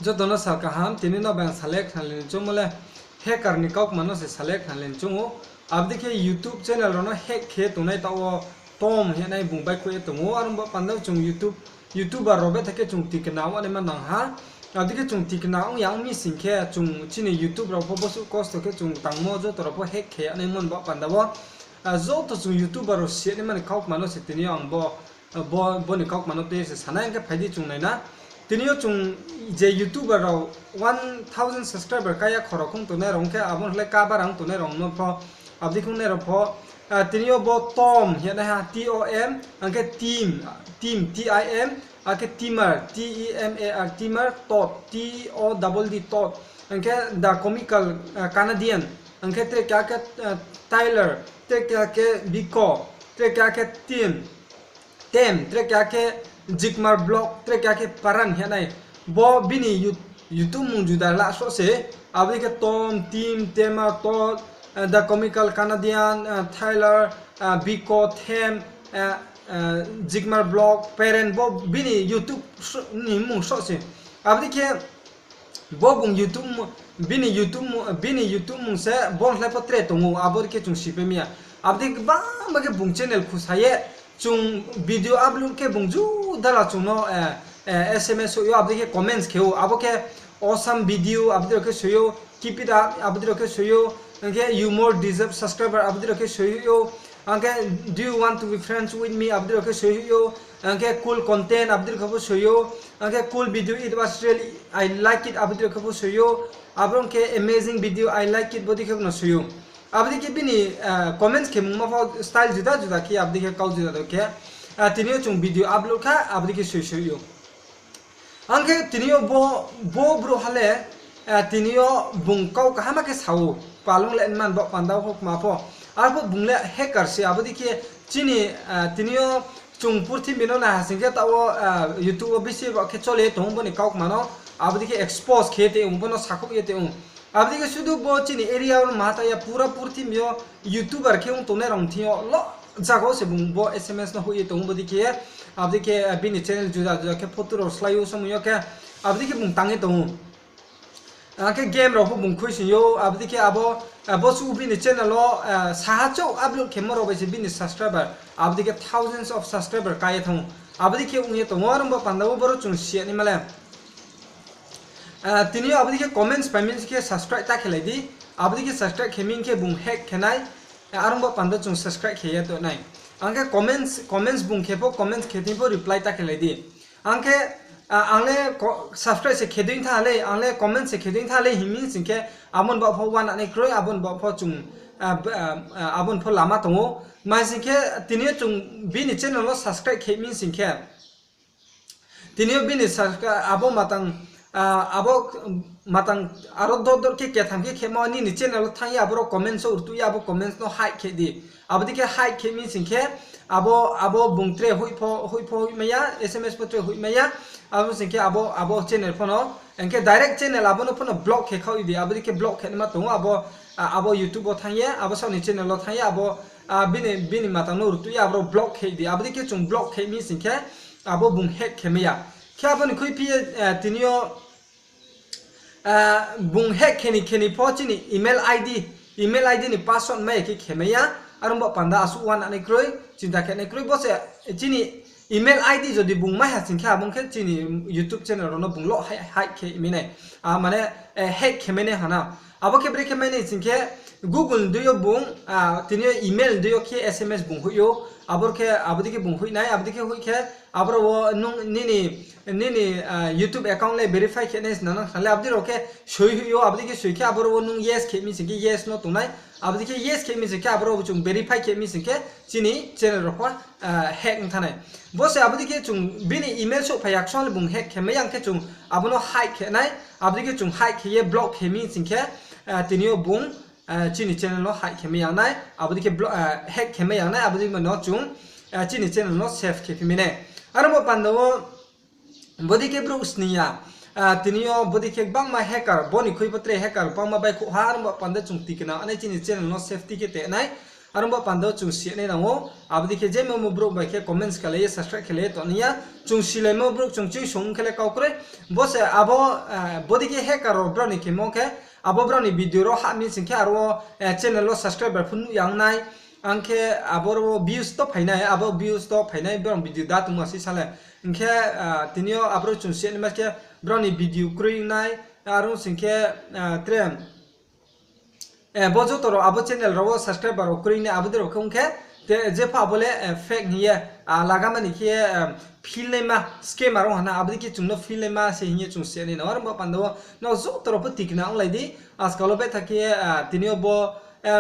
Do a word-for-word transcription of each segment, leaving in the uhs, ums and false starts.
Joto no sal kaham, tini no bang salai khnalai ni choungmo le hacker ni kaukma no se salai khnalai ni choung ou. Abo dei khe YouTube channel rao no hack khe tongnai taoh wo Tom hing ye nai bung baihkhouh ye tong ou. Are ong ba panda wo chung YouTube, YouTuber rao betha khe chung tikna ong naima nang ha. Abo dei khe chung tikna ong ya ong mi sing khe chung chini YouTube rao pho bosuh kosto khe chung tangmo joto rao pho hack khe ya naimo ni ba panda wo. Joto chung YouTuber rao si ya naima ni kaukma no se tini yo ang bo, bo, bo ni kaukma no tei se sanai hing khe phai di chung nai na. Tini yo chung je YouTuber rao one thousand subscriber kái ya khorao khong tongnai rao ong khe abo no le kaba rang tongnai rao no pho, abo dei khong nai rao pho, tini yo bo Tom hing ye nai ha, T O M, ang khe Tim, Tim, T I M, ang khe Timar, T E M A R, Timar, Todd, T O D D, Todd, ang khe The Comical Canadian, ang khe tre keha khe Tyler, tre keha khe Biko, tre keha khe Tim, Tem, tre keha khe Jikmar Vlog, tre keha khe Paran hing ye nai. Bo bini You-, YouTube mung juda la sroh se, abo dei khe Tom, Tim, Tema, Todd, The Comical Canadian, Tyler, Biko, Tem, Jikmar Vlog, Paran, bo bini YouTube ni mung sroh se. Abo dei khe bo bung YouTube, bini YouTube, bini YouTube mung se bo nlai pho tre tong ou, abo dei khe chung sipai mi ya. Abo dei khe bangma khe bung channel khusa ye, chung video upload khe bung juda la chung no S M S hoih ou, abo dei khe comments khe ou, abo khe awesome video abo dei rao khe soi ou, keep it up abo dei rao khe soi ou, ang khe you more deserve subscriber abo dei rao khe soi ou, ang khe do you want to be friends with me abo dei rao khe soi ou, ang khe cool content abo dei rao khe pho soi ou, ang khe cool video, it was really, I like it abo dei rao khe pho soi ou, abo ong khe amazing video, I like it bo dei khe pho no soi ou. Abo dei khe bini comments khe mungma pho style juda juda khe, abo dei khe kau juda juda khe, tini yo chung video upload kha abo dei khe soi soi ou. Ang khe tini yo bo, bo brouhha le, tini yo bung kau kaham khe sa ou, palung le man baoh panda wo kma pho. Arphuh bung le hacker se, abo dei khe chini, tini yo chung purthimbi no naiha sing khe taoh wo YouTube wo bisi baoh khe chole tong ou bo ni kaukma no, abo dei khe expose khe ye tong ou, bo no sakhouh ye tong ou. Abo dei khe sudu bo chini area wo no ma ta ya, pura purthimbi yo YouTuber khe ong tongnai rao thing yo lo zaga wo se bung bo S M S no hoih ye tong ou bo dei khe. Abo dei khe bini channel juda juda khe photo rao slái ou somoi yo khe, abo dei khe bung tang ye tong ou. Ang khe game rao pho bung khuisoing ou, abo dei khe abo, bo suh bini channel wo saha chouh upload khemo rao bai se bini subscriber abo dei khe thousands of subscriber kái ye thanng ou. Abo dei khe ong ye tong ou, are ong ba panda wo boro chung si ya naima le. Tini yo abo dei khe comments pai mi sing khe subscribe ta khe lai di. Abo dei khe subscribe khe mi khe bung hack khe nai. Are ong ba panda chung subscribe khe ye tong nai. Ang khe comments, comments bung khe pho, comments khe thing pho reply ta khe lai di. Ang khe, ang le subscribe se khe dei tha le, ang le comment se khe dei tha le hing mi sing khe, abo ni baoh pho uananai kroi, abo ni baoh pho chung, abo ni pho lama tong ou. Mai sing khe tini yo chung bini channel no subscribe khe mi sing khe, tini yo bini subscri-, abo matang, abo matang aro dor dor khe ketham khe khemo nini channel wo thanng ye aboro comments wo rtuh ye abo comments no hide khe di. Abo dei khe hide khe mi sing khe, abo, abo bung tre hoih pho, hoih pho hoihmai ya, S M S pho tre hoihmai ya. Abo sing khe abo, abo channel pho no, hing khe direct channel abo no pho no block khe khaoh di. Abo dei khe block khe naima tong ou, abo, abo YouTube wo thanng ye, abo saoh ni channel wo thanng ye, abo, bini, bini matang no rtuh ye aboro block khe di. Abo dei khe chung block khe mi sing khe, abo bung hack khe mai ya. Khe abo ni khuiphi ye, tini yo, bung hack khe ni khe ni pho chini email I D, email I D ni password mai ya khe khe mai ya. Are ong ba panda asuh uananai kroi, chinta khe nai kroi. Bo se chini email I D jodi bung mai ha sing khe, abo ong khe chini YouTube channel rao no bung lo hide, hide khe mai nai, mane, hack khe mai nai ha na. Abo khe brekhe mai nai sing khe, Google ni dei yo bung, tini yo email ni dei yo khe S M S bung hoih ou, abo khe abo dei khe bung hoih nai, abo dei khe hoih khe, aboro wo nung nini, nini YouTube account le verify khe nai se nang nang sa le, abo dei rao khe soi hoih ou, abo dei khe soi khe aboro wo nung yes khe mi sing khe yes no tong nai, abo dei khe yes khe mi sing khe aboro wo chung verify khe mi sing khe chini channel rao pho hack ong thanng nai. Bo se abo dei khe chung bini email souhphai ya khe song le bung hack khe mai ya, ang khe chung abo no hide khe nai, abo dei khe chung hide khe ye block khe mi sing khe, tini yo bung chini channel no hide khe mai ya nai, abo dei khe hack khe mai ya nai, abo dei no chung chini channel no save khe phi mai nai. Are ong ba panda wo bodei khe brouh sning ya, tini yo bodei khe gbangma hacker, bo ni khui pho tre hacker gbangma baihkhouh ha, are ong ba panda chung tikna nai chini channel no safety khe te nai. Aro bo panda wo chung si nai nang ou, abo dei khe je memo brouh bai khe comments khelai ye subscribe khelai ye tongnai ya, chung silaimo brouh chung ching sung khe le kau kroi. Bo se abo, bodei khe hacker rao brao ni khemo khe, abo brao ni video rao hah mi sing khe aro wo channel wo subscriber pho nuh ya ong nai, ang khe abo rao views to phai nai, abo views to phai nai brao video da tongma si sa le. Hing khe tini yo aboro chung si naima khe brao ni video kroi ong nai, aro sing khe tre bo joto rao abo channel rao wo subscriber rao kroi nai abo dei rao khe ong khe, jepho abo le fake hing ye, lagamani khe feel naima scammer ong ha na, abo dei khe chung no feel naima se hing ye chung si nai nang ou. Aro bo panda wo nrao joto rao pho tikna onglai di, ajkal wo betha khe tini yo bo,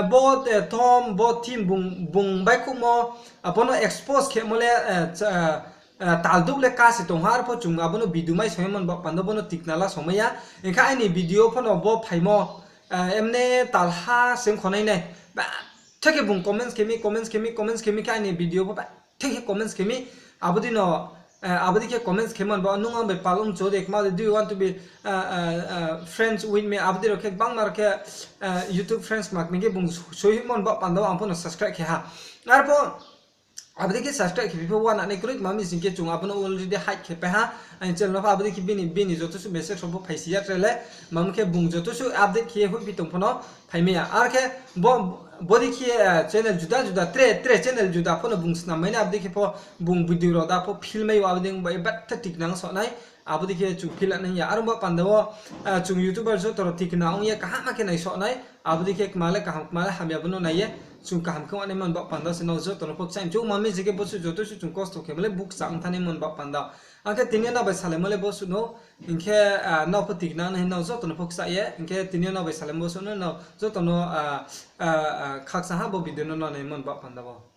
bo tom, bo team bung, bung baihkhouhmo, abo no expose khemo le taldouh le ka se tong ha, arpho chung abo no video mai song ye mon baoh panda bo no tikna la songmai ya. Hing khe aini video pho no bo phaimo, emne talha se ongkho nai nai. Betha khe bung comments khe mi, comments khe mi, comments khe mi khe aini video pho betha khe comments khe mi. Abo dei no, abo dei khe comments khe mon baoh, nung ang bai pal ong cho de, kma de, do you want to be friends with me? Abo dei rao khe gbangma rao khe YouTube friends kma khe bung soi mon baoh panda wo ang pho no subscribe khe ha. Arpho abo dei khe subscribe khe phi pho uana nai kroi, kma mi sing khe chung abo no already hide khe pai ha. Aini channel no pho abo dei khe bini, bini joto suh message rao pho phaisi ya tre le, mamo khe bung joto suh update khe ye hoihphi tong pho no phaimai ya. Ar khe bo, bo dei khe channel juda juda, tre, tre channel juda pho no bung snam mai nai, abo dei khe pho bung video rao da pho feel mai ou, abo dei bai betha tikna ong soh nai, abo dei khe chung feel nai ya. Aro bo panda wo chung YouTuber joto rao tikna ong ye kaham khe naisoh nai, abo dei khe kma le kaham, kma le hamya bo no nai ye, chung kaham khe ong nai mon baoh panda se nrao joto no pho kchai mchu ma mi je khe bo suh joto suh chung kosto khemo le bukcha ong tha nai mon baoh panda. Ang khe tini yo nrao bai salaimo le bo suh no, hing khe nrao pho tikna nai nrao joto no pho kchai ye, hing khe tini yo nrao bai salaimo bo suh no, nrao joto no khakchang ha bo video no nai mon baoh panda wo.